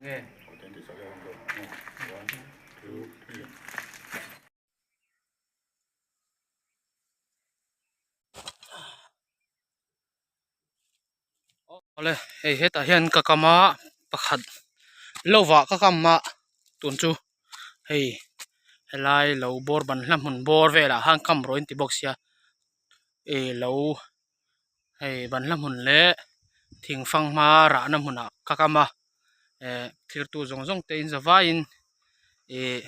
Nge. Awle hei hetah hian ka kam a pakhat lovah ka kam a tun chu hei helai lo bawr ban hla hmun bawr velah khan kam rawh in ti bawk sia ih lo hei ban hla hmun leh thing fanghma rahna hmunah ka kam a eh thirtu zawng zawng te in zavaiin ih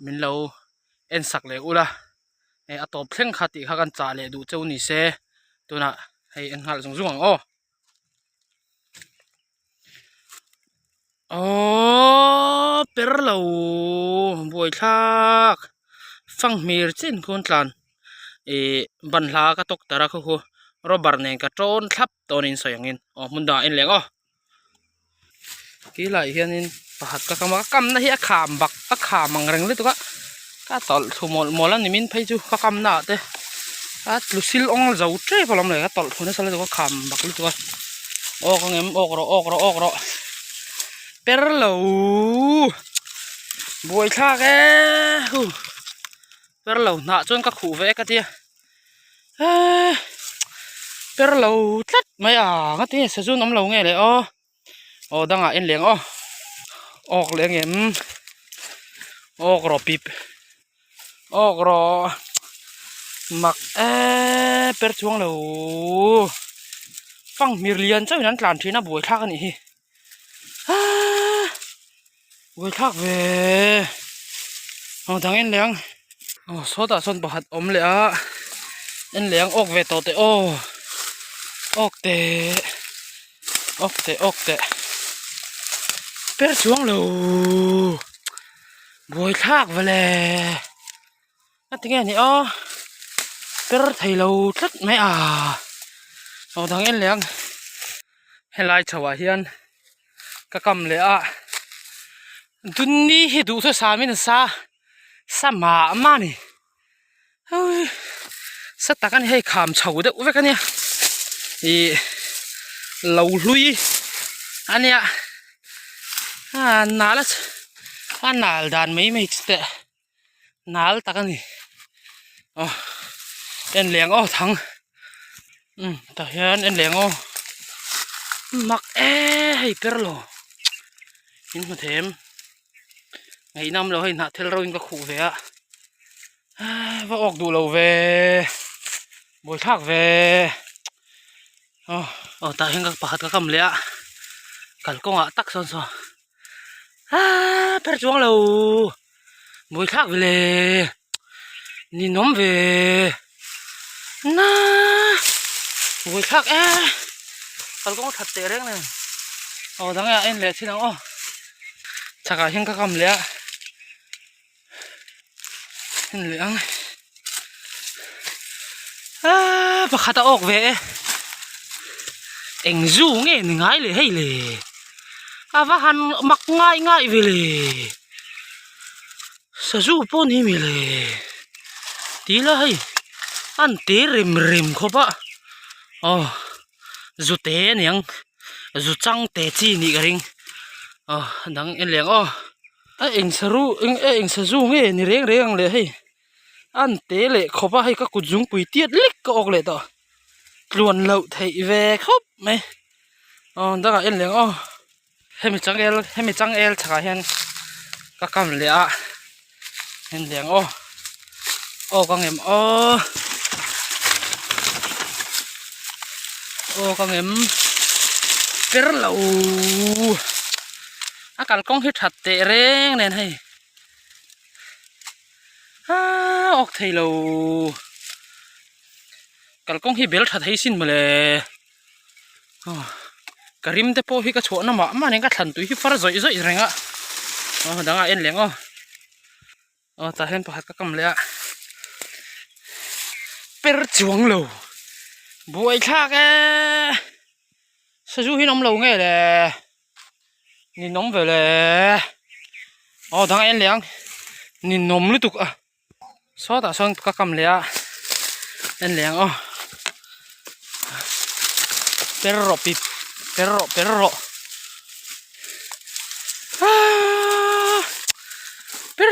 min lo en sak leh ula hei a tawp thleng kha tih kha kan chah leh duh cheu ni se tunah hei en nghal zung zung ang aw aww per lo buaithlak fanghmir chin khawn tlan ih banhla ka tawk tar a khaw khu rubber nen ka tawn thlap tawh a ni in sawi angin aw hmun dangah en leh ang aw. Tilaiah hianin pakhat ka kam a ka kamna hi a kham bak a kham ang reng lutuk a ka tawlh thlu mawlh mawlh a nimin phei chu ka kamna ah te a tlu sil awng zo tep alawm le ka tawlh thlu nasa lutuk a kham bak lutuk a awk ang em awk rawh awk rawh awk rawh per lo buaithlak e hu per lo hnah chuan ka khuh ve ka tia. Eee per lo tlat mai a ngati nge sazun awm lo nge le aw aw dangah en leng aw awk leh ang em awk rawh pip awk rawh mak eee per chuang lo fanghmir lian chauhin an tlan thin a buaithlak a nih hi aaa. Buaithlak ve aw dang en leh ang aw sawtah sawn pakhat awm leh a en leh ang awk ve tawh teh aw awk teh awk teh awk teh per chuang lo buaithlak ve le a tinge ni aw per thei lo tlat mai a aw dang en leh ang helai chho ah hian. Ka kam leh a dunni hi duhthusam in a sa sa mah mah a ni ui sa tak a ni hei kham chho deuh vek a nia ih lo hlui a nia a nal a nal dan mai mai chu teh nal tak a ni aw en leh ang aw thang umm tah hian en leh ang aw mak e hei ber lo in hmu thei em ngaihnam lo hei hnah thel reuhin ka khuh ve a va awk duh lo ve buaithlak ve aw aw tah hian ka pakhat ka kam leh a kalkawngah tak sawn saw. Aaa per chuang lo buaithlak ve le ninawm ve na buaithlak e kalkawng that teh reng nen aw dang ah en leh thin ang aw chhakah hian ka kam leh a en leh ang aaa pakhat a awk ve e eng zu nge ni ngai le hei le a va han mak ngai ngai ve le sazu pawh ni mi le ti la hei an te rem rem khawp a aw zu te a niang zu chang te chi nih ka ring aw dang en leh ang aw. A eng saru eng a eng sazu nge ni reng reng ang le hei an te leh khawp a hei ka kut zungpui tiat lek ka awk leh tawh tluan loh theih ve khawp mai aw dangah en leh ang aw hemi changel hemi changel chhakah hian ka kam leh a en leh ang aw aw ka ngem aw aw ka ngem per lo. A kalkawng hi that teh reng nen hei aaa awk thei lo kalkawng hi bel tha thei sin mawle aw ka rim te pawh hi ka chhuahna mah mah nen ka thlan tui hi far zawih zawih reng a aw dangah en leh ang aw aw tah hian pakhat ka kam leh a per chuang lo buaithlak e sazu hi an awm lo nge le. Ninawm ve le aw dang a en leh ang ninawm lutuk a sawtah sawn ka kam leh a en leh ang aw per rawh pip per rawh per rawh.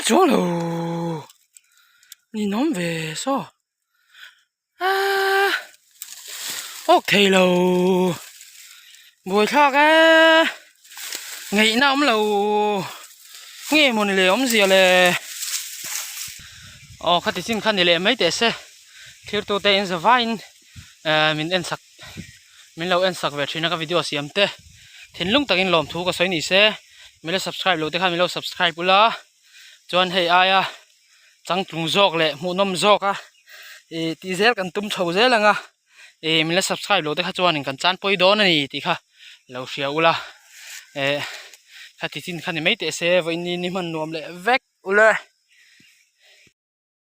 chuang lo ninawm ve saw aaa awk thei lo buaithlak e ngaihna awm lo nge mawni le awmzia le aw khati chin kha ni leh mai teh se thirtute in za vaiin eh min en sak min lo en sak ve thin a ka video siam te thinlung takin lawmthu ka sawi ni se min la subscribe loh te khan min lo subscribe ula chuan hei aia changtlung zawk leh hmuhnawm zawk a ih tih zel kan tum chho zel ang a ih min la subscribe loh te kha chuanin kan chan pawi dawn a ni tih kha lo hria ula eh khati chin kha ni mai teh se vawiin ni ni hman nuam leh vek ule.